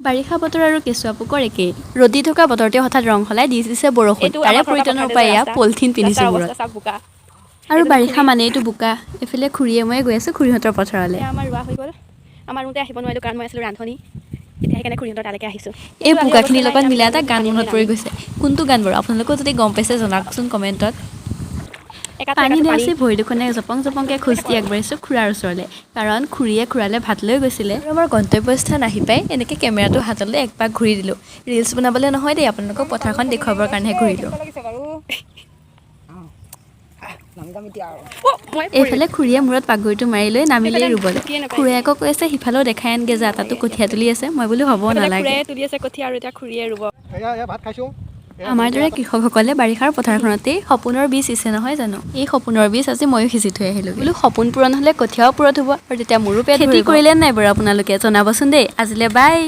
বাৰিষা বতৰ আৰু কেঁচুৱা পোকৰ একেই। ৰ'দ দি থকা বতৰটোৱে হঠাৎ ৰং সলাই দি দিছে বৰষুণ। এইটো তাৰে আমাৰ ঘৰৰ পৰা পৰিত্ৰাণৰ পথাৰলৈ উপায় এয়া, ৰাস্তা। পলিথিন পিন্ধিছোঁ ৰাস্তাৰ মূৰত। অৱস্থা চাওক, বোকা। আৰু এইটো বাৰিষা খুৰী। মানে এইটো বোকা। এইফালে খুৰীয়ে ময়ে গৈ আছোঁ খুৰীহঁতৰ পথাৰলৈ। এয়া আমাৰ ৰোৱা হৈ গ'ল। আমাৰ ৰুওঁতে আহিব নোৱাৰিলোঁ, কাৰণ মই আছিলোঁ ৰান্ধনী। এতিয়া সেইকাৰণে খুৰীহঁতৰ তালৈকে আহিছোঁ। এই বোকাখিনিৰ লগত মিলাই এটা গান মনত পৰি গৈছে। কোনটো গান বাৰু? আপোনালোকেও যদি গম পাইছে, জনাওকচোন কমেণ্টত। একাঠু পানী একাঠু নেওচি ভৰি দুখনে জপং জপংকৈ খোজ দি আগবাঢ়িছোঁ খুৰাৰ ওচৰলৈ, কাৰণ খুৰীয়ে খুৰালৈ ভাত লৈ গৈছিলে। আৰু আমাৰ গন্তব্যস্থান আহি পাই এনেকৈ কেমেৰাটো হাতলৈ একপাক ঘূৰি দিলোঁ। ৰিলচ বনাবলৈ নহয় দেই, আপোনালোকক পথাৰখন দেখুৱাবৰ কাৰণেহে ঘূৰিলোঁ। লাগিছে বাৰু। নামি যাম এতিয়া আৰু। অ', মই পৰিলোঁ। এইফালে খুৰীয়ে মূৰত পাগুৰিটো মাৰি লৈ নামিলেই এইফালে ৰুবলৈ। ঢুকিয়ে নাপায়। খুৰীয়ে আকৌ কৈ আছে, সিফালেও দেখাই আনগে যা, তাতো কঠীয়া তুলি আছে। মই বোলো হ'ব, এইফালে নালাগে। খুৰীয়ে তুলি আছে কঠীয়া আৰু এতিয়া খুৰীয়ে ৰুব। এয়া এয়া ভাত খাইছোঁ এয়া। আমাৰ দৰে কৃষকসকলে বাৰিষাৰ পথাৰখনতেই সপোনৰ বীজ সিঁচে নহয় জানো? এই সপোনৰ বীজ আজি ময়ো সিঁচি থৈ আহিলোঁ। বোলো সপোন পূৰণ হ'লে কঠীয়াও পূৰণ হ'ব আৰু তেতিয়া মোৰো পেট। খেতি কৰিলে নাই বাৰু আপোনালোকে? জনাবচোন দেই। আজিলৈ বাই।